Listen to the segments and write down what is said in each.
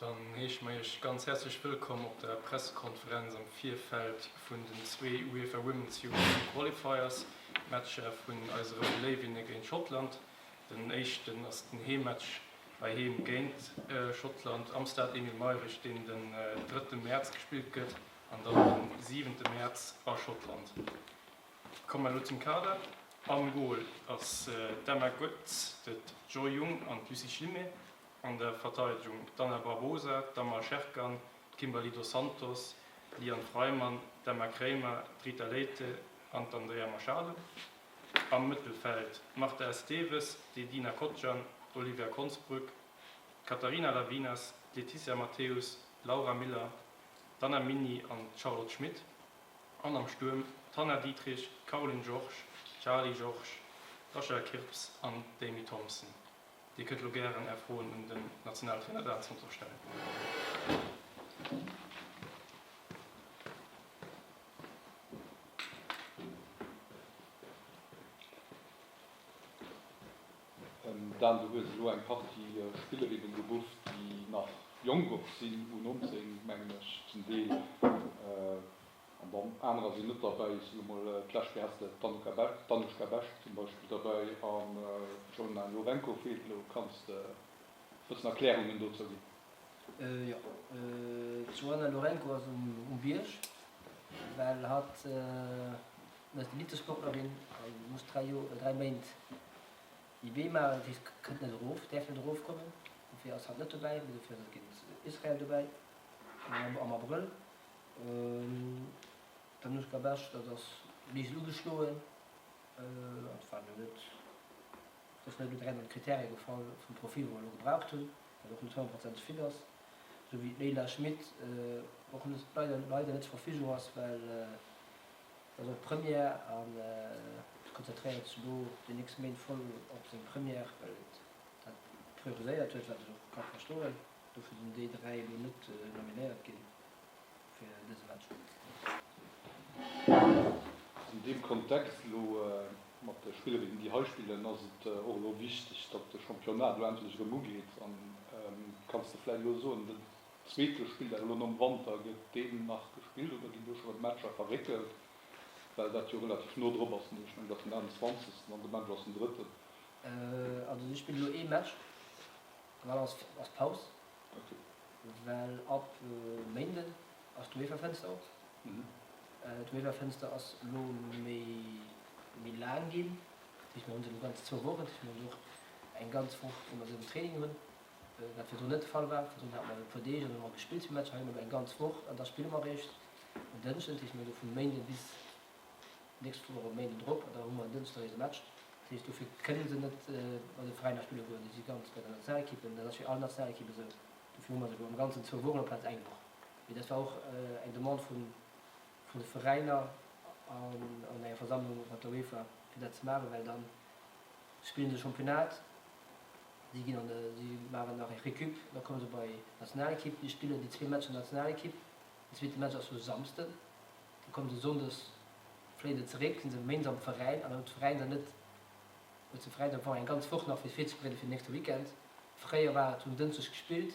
Dann heesche mer Iech ganz häerzlech wëllkomm op der Pressekonferenz am Virfeld vun den zwee UEFA Women's European Qualifiers Matcher vun eise Roude Léiwinne géint Schottland. Den éischten ass den Heemmatch heiheem géint Schottland am Stade Emile Mayrisch, deen den drëtte Mäerz gespillt gëtt, an dann den siwente Mäerz a Schottland. Komme mer elo zum Kader. Am Gol ass d'Emma Goetz, de Joy Jung an d'Lucie Schlimé. An der Verteidegung d'Anna Barbosa, d'Amal Sherkan, d'Kimberly Dos Santos, d'Liane Freimann, d'Emma Kréimer, d'Rita Leite an d'Andrea Machado. Am Mëttelfeld d'Marta Esteves, d'Edina Kotschan, d'Olivia Konsbrück, d'Catarina Lavinas, d'Leticia Mateus, d'Laura Miller, d'Anna Mini an d'Charlotte Schmit. An am Stuerm d'Hanna Dietrich, d'Caroline Georges, d'Charlie Georges, d'Rachel Kirps an d'Amy Thompson. Dir kënnt elo gären Är Froen un den Nationaltrainer Dan Santos stellen. Dan, du hues elo eng Partie Spillerinnen geruff, déi nach jonk och sinn, U19 mengen ech zum Deel, an dann anerer sinn net derbäi. Ech soen emol d'lescht, wéi heesst se, d'Anouchka Besch zum Beispill derbäi an d'Joanna Lourenco feelt elo. Kanns de e bëssen Erklärungen dozou ginn? Jo, d'Joanna Lourenco ass um Bierg, well hatt ass Elitesportlerin a muss 3 Méint IB maachen, dat heescht kënnt net erof, däerf net erofkommen. Dofir ass hatt net dobäi, mee dofir ass et géint Israel dobäi am Abrëll. D'Anouska Besch, dat ass liicht ugeschloen an et war elo net, et ass net elo direkt an d'Krittärie gefall vum Profil, wou mer elo gebraucht hunn, wat och net honnertprozenteg fit ass, esou wéi d'Leila Schmit och net, leider, leider net zur Verfügung ass, well Et ass och Première an et konzentréiert sech elo déi nächst Méint voll op seng Première, well et dat prioriséiert huet, wat ech och ka verstoen. Dofir sinn déi 3 elo net nominéiert ginn fir dëse Match. An deem Kontext elo mat de Spillerinnen, déi hei spillen, ass et och elo wichteg, datt de Championnat elo endlech erëm ugeet. An kanns de vläicht elo soen, den Zweete Spilldag elo nom Wanter, gëtt deen nach gespillt oder ginn do scho rëm Matcher verréckelt, well dat jo relativ no drop ass, ech mengen dat ass den 28 an de Match ass den drëtten. Also si spillen elo ee Match an dann ass Paus, well ab Méinden ass d'UEFA-Fënster op. D'UEFA-Fënster ass elo méi laang ginn, dat heescht mir hu se elo ganz zwou Wochen, dat heescht mir hunn och eng ganz Woch wou mer se um Training hunn. Wat virdrun net de Fall war. Virdrun hate mer e puer Deeg an hu mer gespillt zwee Matcher. Hei hu mer elo eng ganz Woch an da spille mer eréischt en Dënschden. Dat heescht, mir hu vum Méinden bis nächst Woch e Méinden drop an da hu mer en Dënschden eréischt e Match. Dat heescht, dofir kënne se net bei de Veräiner spille goen. Déi si ganz bei der Nationalekipp. Dat ass fir all Nationalekipp esou. Dofir hu mer se elo am Ganzen zwou Wochen amplaz eng Woch. Mee dat war och eng Demande vun de Veräiner an enger Versammlung mat der UEFA, fir dat ze maachen, well da spillen se Championnat. Si ginn an de, si maachen nach eng Récup, da komme se bei d'Nationalekipp, déi spillen déi zwee Matcher Nationalekipp. Den zweete Match ass jo Samsden, da komme se Sonndes, fléie se zeréck, si se Méindes am Veräin an da huet de Veräin dann net, huet de Veräin dann am Fong eng ganz Woch nach fir virzebereeden fir den nächste Weekend. Fréier war et, hunn Dënschdeg gespillt,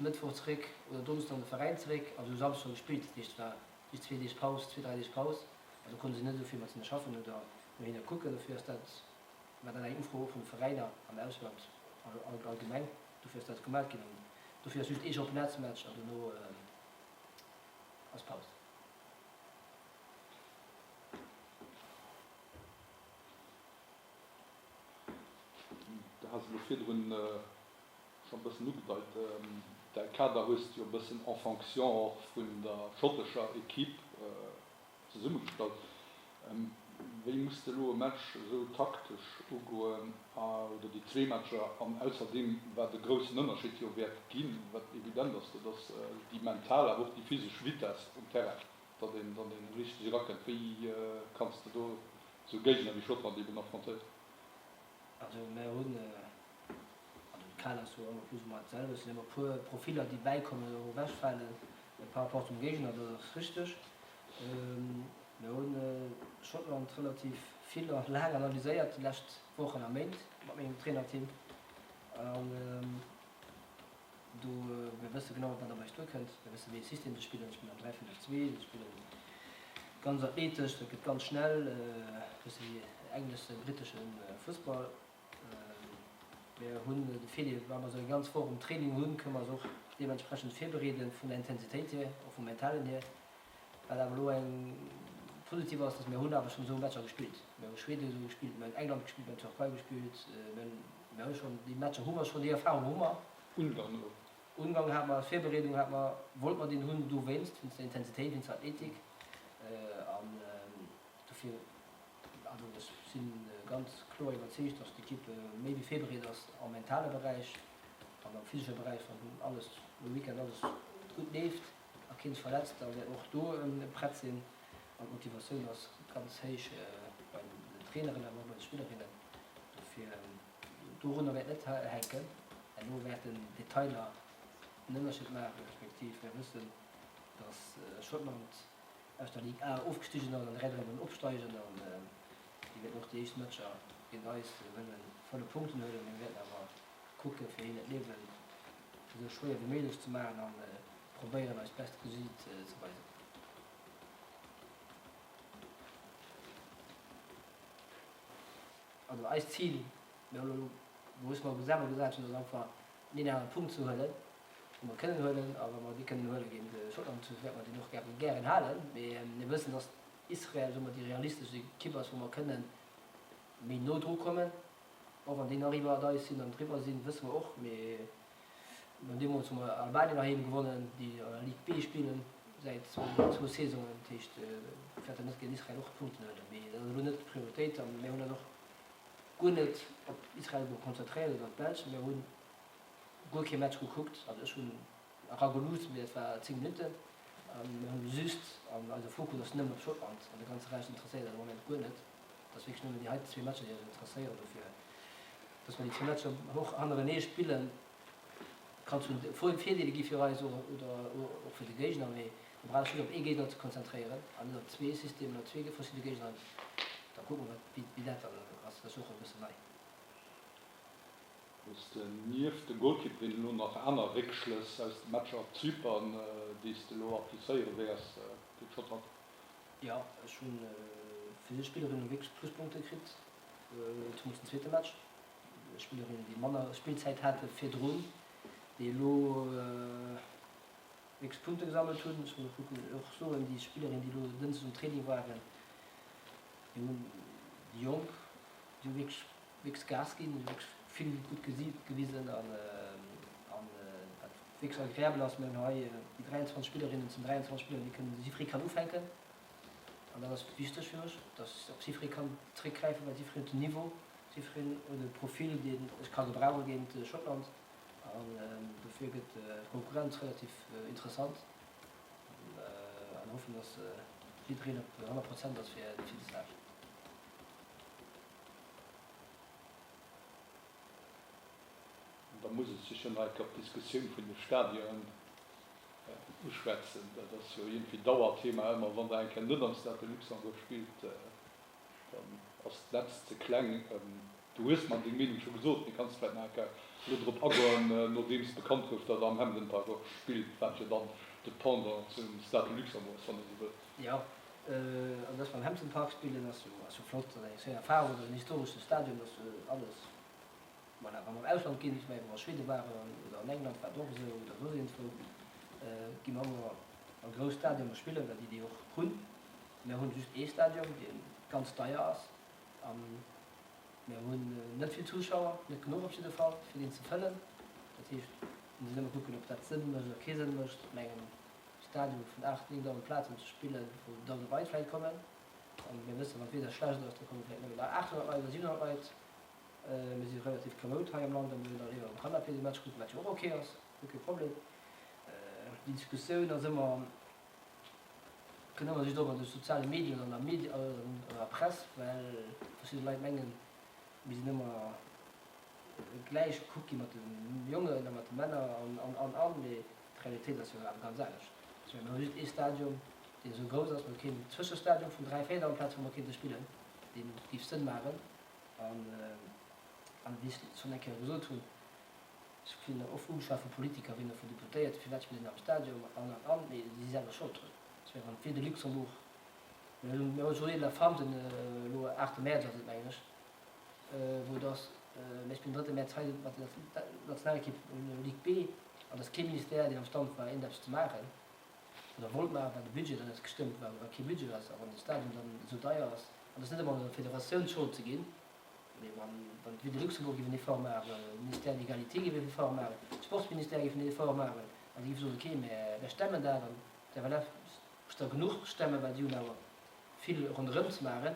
Mëttwoch zeréck oder Donneschden an de Veräin zeréck a se hu Samschdeg scho gespillt. Dat heescht et war just zwee Deeg Paus, zwee, dräi Deeg Paus an do konnte se net esou vill mat hinne schaffen oder no hinne kucken. Dofir ass dat War dat eng Ufro och vun de Veräiner am Ausland allgemeng? Dofir ass dat gemat ginn an dofir ass just ee Championnatsmatch an dono ass Paus. Du has elo virdrun scho e bëssen ugedeit, däi Kader hues de jo e bëssen en fonction och vun der schottescher Equipe Zesummegestallt. Wéi muss de elo e Match esou taktesch ugoen, oder déi zwee Matcher, an ausserdeem wat e groussen Ënnerscheed jo wäert ginn, wat evident ass, dat ass déi mental awer och déi physesch Vitesse um Terrain, datt een dann een richteg erakënnt. Wéi kanns de do esou Géigner wéi Schottland eben affrontéieren? Also mär hunn, also de Kader ass jo ëmmer plus ou moins d'selwecht, et sinn ëmmer e puer Profiller déi bäikommen oder ewechfalen par rapport zum Géigner, dat ass richteg. Mir hu Schottland relativ vill a laang analyséiert déi lescht Wochen a Méint mat mengem Trainerteam. An do, mir. Mir wësse genau, wat op eis duerkënnt. Mir wësse wéi ee System se spillen. Se spillen am 3, 5, 2, se spillen ganz athletesch, dat gëtt ganz schnell, e bësse wéi engleschen, britesche Fussball. Mir hunn de Virdeel, wa mer esou eng ganz Woch um Training hunn, kënne mer eis och deementsprechend virbereeden, vun der Intensitéit hier, och vum Mentalen hier. Wat awer elo eng positiv ass, dass mir hunn awer schonn esou Matcher gespillt. Mir hu Schweden esou gespillt, mir hunn England gespillt, mir hunn Türkei gespillt, mir hunn, mir hu schonn déi Matcher hu mer schonn, déi Erfahrung hu mer. Ungarn och. Ungarn hate mer als Virbereedung, hate mer, wollte mer deen hunn dowéinst, wéinst der Intensitéit, wéinst der Athletik an dofir. Also ech si ganz kloer iwwerzeegt, datt d'Ekipp méi wéi virbereet ass am mentale Beräich an am physesche Beräich. Wann alles de Weekend alles gutt leeft a keen sech verletzt, da wäert och do prett sinn. An d'Motivatioun ass ganz héich bei den Traineren awer och bei de Spillerinnen. Dofir dorunner wäert net hänken. Herno wäerten Detailer den Ënnerscheed maachen, respektiv mir wëssen, datt Schottland, aus der Ligue A ofgestigen ass an direkt erëm wëllen opsteigen an déi wäerten och déi éischt Matcher géint eis wëllen volle Punkten huelen. Mir wäerten awer kucke fir hinnen d'Liewen esou schwéier wéi méiglech ze maachen an probéieren eist best Gesiit ze weisen. Also eist Zil, mir hunn elo wou ech mer selwer gesat hunn, ass einfach deen anere Punkt ze huelen. déi mer kënnen huelen, a wa mer déi kënnen huele géint Schottland, wäerte mer déi och gäre gären halen. Mee mir wëssen, dass Israel, soe mer, déi realistesch Ekipp ass, wou mer kënnen méi no dru kommen. Och wann déi nach iwwert eis sinn an driwwer sinn, wësse mer och. Mee mir hunn deemools hu mer Albanien heiheem gewonnen, déi an der Ligue B spillen säit zwou Saisonen. Dat heescht, mir wäerten net géint Israel och Punkten huelen. Mee dat ass elo net d'Prioritéit a mir hunn eis och guer net op Israel konzentréiert oder op d'Belsch. Mir hunn guer kee Match gekuckt, also ech hunn erageluusst, mee dat war 10 Minutten an mir hunn just, an eise Fokus ass nëmmen op Schottland an de ganze Rescht interesséiert eis am Moment guer net. Et ass wierklech nëmmen déi heiten zwee Matcher, déi eis interesséieren. Dofir, dass mer déi zwee Matcher och hannerenee spillen, kann zu Virdeele gi fir eis oder och fir de Géigner, mee mir brauche just op ee Géigner ze konzentréieren an net op zwee Systemer oder zwee verschidde Géigner. Da kucke mer, wéi dat dann ass. Dat ass jo och e bëssen nei. Hues de nieft de Golkipperinnen elo nach aner Réckschlëss aus de Matcher op Zypern, déi s de elo applizéiere wäers géint Schottland? Jo, ech hu fir déi Spillerinnen wierklech Pluspunkte kritt, zemools den zweete Match. Spillerinnen, déi manner Spillzäit hate virdrun, déi elo wierklech Punkte gesammelt hunn. Ech muss och soen, déi Spillerinnen, déi elo Dënschdeg um Training waren, déi hunn, déi Jonk, déi hu wierklech wierklech Gas ginn, hunn wierklech vill gutt Gesiit gewisen an wat wierklech agreabel ass, mir hunn hei déi 23 Spillerinnen, et sinn 23 Spiller, déi kënnen, jiddweree kann ufänken an dat ass wichteg fir mech, dass ech op jiddweree kann zréckgräifen, well jiddwereen huet den Niveau, jiddwereen huet e Profil, deen ech ka gebrauche géint Schottland an dofir gëtt d'Konkurrenz relativ interessant an hoffen, dass jiddereen op 100 Prozent ass fir de Stage. Da muss ech sécher nach eng Kéier op d'Diskussioun vun de Stadionen uschwätzen. Dat ass jo iergendwéi Dauerthema ëmmer, wann Der eng Kéier net am Stade de Luxembourg spillt, dann ass d'Netz ze kleng. Du hues mer deng Meenung scho gesot, mee kanns vläicht nach eng Kéier elo drop agoen, nodeems bekannt gouf, datt Der am Hampden Park och spillt, wat jo dann de Pendant zum Stade de Luxembourg ass, wann ee sou wëll. Jo, an dass mer am Hampden Park spillen ass jo ass jo flott, dat ass eng schéin Erfahrung, dat ass en historesche Stadion, dat ass alles. Voilà, wa mer am Ausland ginn, ech mengen wa mer a Schweden waren oder an England war et och esou oder soss iergendwou, gi mer ëmmer a grouss Stadioner spillen, well déi déi och hunn. Mir hunn just ee Stadion, dee ganz deier ass a mir hunn net vill Zuschauer, net genuch op jidde Fall, fir deen ze fëllen. Dat heescht, mir mussen ëmmer kucken, ob dat Sënn mécht oder kee Sënn mécht. Op engem Stadion vun 8, 9.000 Plazen ze spillen, wou 1.000 Leit vläicht kommen, a mir wëssen, wann d'Wieder schlecht ass, da komme vläicht nëmmen nach 800 Leit oder 700 Leit. Mir si relativ kamoud hei am Land a mir hunn da léiwer um Canapé de Match kucken, wat jo och ok ass, guer kee Problem. Déi Diskussioun ass ëmmer, kënnt ëmmer just op an de soziale Medien oder an der an der Press, well verschidde Leit mengen, mir sinn ëmmer gläich gekuckt gi mat de Jongen a mat de Männer an, an, an, mee d'Realitéit ass jo awer ganz anescht. Ech mengen, mir hu just ee Stadion, deen esou grouss ass, mir hu keen Zwëschestadion vun 3, 4.000 Plazen, wou mer kéinte spillen, dee géif Sënn maachen. An, an wéi ech schonn eng Kéier gesot hunn. Ech ginn oft ugeschwat vu Politiker, wéi vu Deputéierten, firwat spillt een am Stadion an an an, mee si si selwer Schold drun. Ech mengen, wann d'Ville de Luxembourg, mir hunn d'Journée de la Femme den elo aachte Mäerz ass et mengen ech, wou et ass, mir spillen den drëtte Mäerz hei mat der Nationalekipp Ligue B an et ass kee Ministère, deen am Stand war iergendeppes ze maachen oder wollt maachen, well de Budget dann net gestëmmt war oder well kee Budget ass a wann de Stadion dann esou deier ass an et ass net ëmmer der Federatioun d'Schold ze ginn. Mee wann d'Ville de Luxembourg géif en Effort maachen, de Ministère de l'Égalité géif en Effort maachen, de Sportsministère géif en Effort maachen, an déi géife soen, ok, mär stemmen dat, an d'FLF mécht der genuch Stemmen, well déi hunn awer vill ronderëm ze maachen,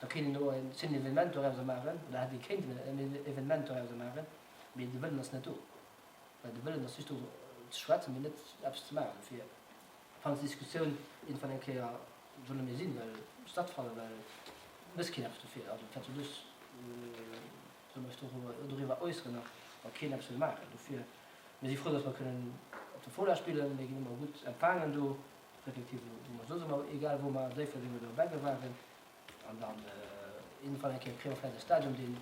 da kéint een do en schéinen Evenement dorauser maachen, oder hätt ee kéinten en Evenement dorauser maachen, mee de Wëllen ass net do. Well de Wëllen ass just do ze schwätzen, mee net eppes ze maachen. Dofir fannen ech d'Diskussioun iergendwann eng Kéier soll net méi sinn, well stattfannen, well mécht keen eppes dofir. Also firwat soll ech soll mech doriwwer äusseren, wa keen eppes wëll maachen. Dofir, mir si frou, datt mer kënnen op der Fola spillen. Mir ginn ëmmer gutt empfaangen do, respektiv wou mer soss ëmmer, egal wou mer, Déifferdeng oder Beggen waren. An dann iergendwann eng Kéier kréie mer vläicht e Stadion, deen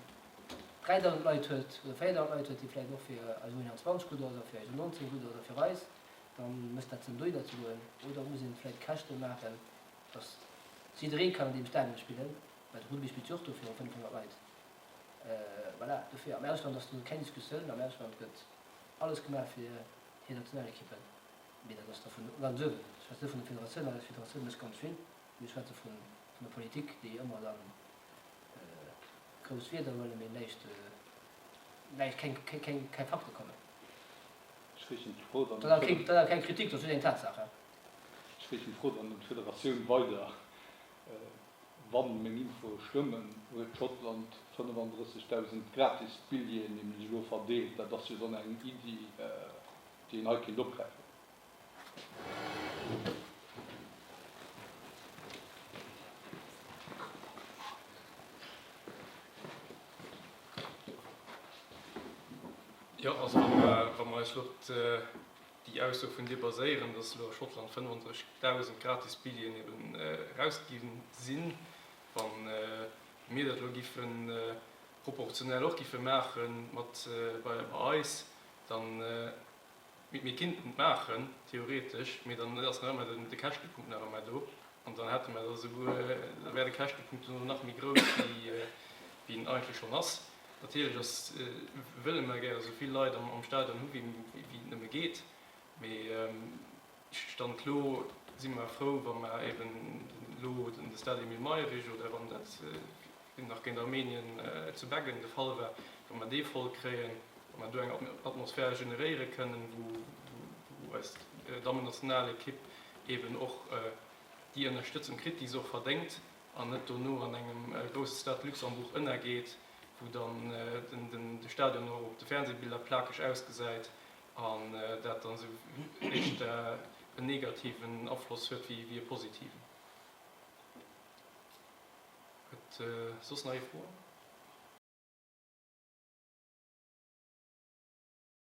3.000 Leit huet oder 4.000 Leit huet, dee vläicht och fir eis U21 gutt ass a fir eis U19 gutt ass a fir eis. Dann mécht dat Sënn dohinner ze goen. Oder muss een vläit Käschte maachen, dass jidderee kann an deem Stadion spillen, well de Rugby spillt jo och do viru 500 Leit. Voilà, dofir am Ausland ass do keng Diskussioun. Am Ausland gëtt alles gemaach fir hir Nationalekippen, mee dat ass da vun ganz uewen. Ech schwätzen net vun der Federatioun, well eis Federatioun mécht ganz vill, mee ech schwätze vun der Politik, déi ëmmer dann grouss Wierder huelen, mee näischt, näischt, keng, keng, keng Fakte kommen. Ech reechen d'Fro dann un d'Federatioun. Dat ass keng Kritik, dat ass just eng Tatsaach. Ech reechen d'Fro dann un d'Federatioun weider. Wann meng Infoe stëmmen, huet Schottland 35.000 gratis Billjeeën nämlech elo verdeelt. Dat ass jo dann eng Iddi, déi een hei kéint opgräifen. Jo, also wa mer eis elo op déi Ausso vun dir baséieren, dass elo a Schottland 35.000 gratis Billjeeën eben erausgi sinn, wa mir dat elo giffe proportionell och giffe maache mat bei eis, dann, Mir kinnten et maachen, theoretesch, mee dann ass nach ëmmer de Käschtepunkt nach ëmmer do. An dann hätte mer da souguer, da wär de Käschtepunkt dono nach méi grouss, wéi wéi en eigentlech schonn ass. Natierlech ass, wëlle mer gäre esou vill Leit am Stadion hu wéi et nëmme geet, mee Stand elo si mer frou, wa mer eben elo de Stade Emile Mayrisch oder wann dat nach géint Armenien zu Beggen de Fall war, wa mer dee voll kréien, wa mer do eng Atmosphär generéiere kënnen, wou eis Dammennationalekipp eeben och déi Ënnerstëtzung kritt, déi se och verdéngt, an net dono an engem grousse Stade Luxembourg ënnergeet, wou dann de Stadion och op de Fernsehbiller plakeg ausgesäit an dat dann esou éischter en negativen Afloss huet wéi e positiven. Huet soss nach ee Froen?